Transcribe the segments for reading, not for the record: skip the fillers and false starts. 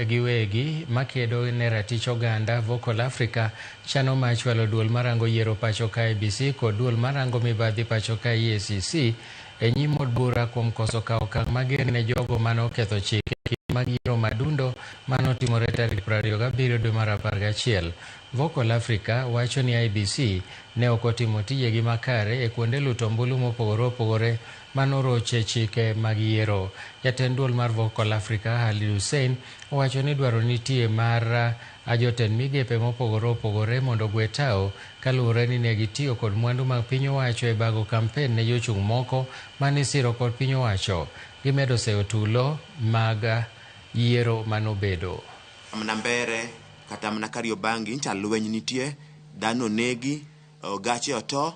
Giwegi makedo ne ratich oganda Vocal Africa chano mar chwalo duol marango yiero pacho ka IEBC kod duol marango mibadhi pacho ka EACC e nyim od bura kuom koso kawo okang' mager ne jogo mane oketho chike mag yiero madundo manotimore tarik 27 dwe mar 11. Vocal Africa wacho ni IEBC ne ok otimo tijegi makare e kuonde luto ombulu mopogore opogore manoroche chike mag yiero. Jatend duol mar Vocal Africa Khalid Hussein owacho ni dwaro nitie mar jotend migepe mopogore opogore mondo ogwe tao kaluwore ni ne gitiyo kod mwandu mag piny owacho e bago kampen ne jochung' moko manisiro kod piny owacho. Gimedo seyo tulo mag yiero manobedo. Mana Mbere kata mana Kariobangi ncha lweny nitie, dhano onegi, gache oto,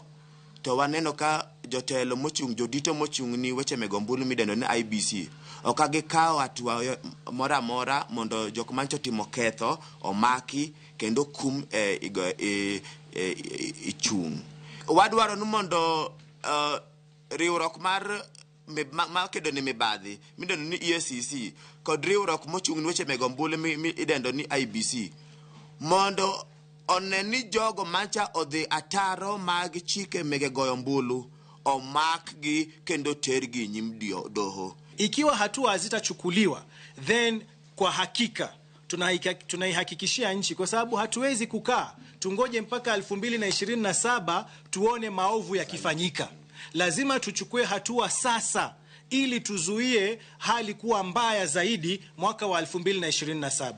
to waneno ka jotelo mochung', jodito mochung' ni weche meg ombulu midendo ni IEBC ok gikawo hatua moro amora mondo jok mancho otimo ketho omaki kendo kum e chung'. Wadwaro ni mondo riwruok mar makedo ne mibadhi midendo ni EACC kod riwruok mochung' ni weche meg ombulu midendo ni IEBC mondo one ni jogo mancha odhi ataro mag chike mege goyo ombulu omakgi kendo tergi nyim doho. Ikiwa hatua hazitachukuliwa, then kwa hakika tunaihakikishia nchi, kwa sababu hatuwezi kukaa tungoje mpaka 2027 tuone maovu yakifanyika. Lazima tuchukue hatua sasa ili tuzuie hali kuwa mbaya zaidi mwaka wa 2027.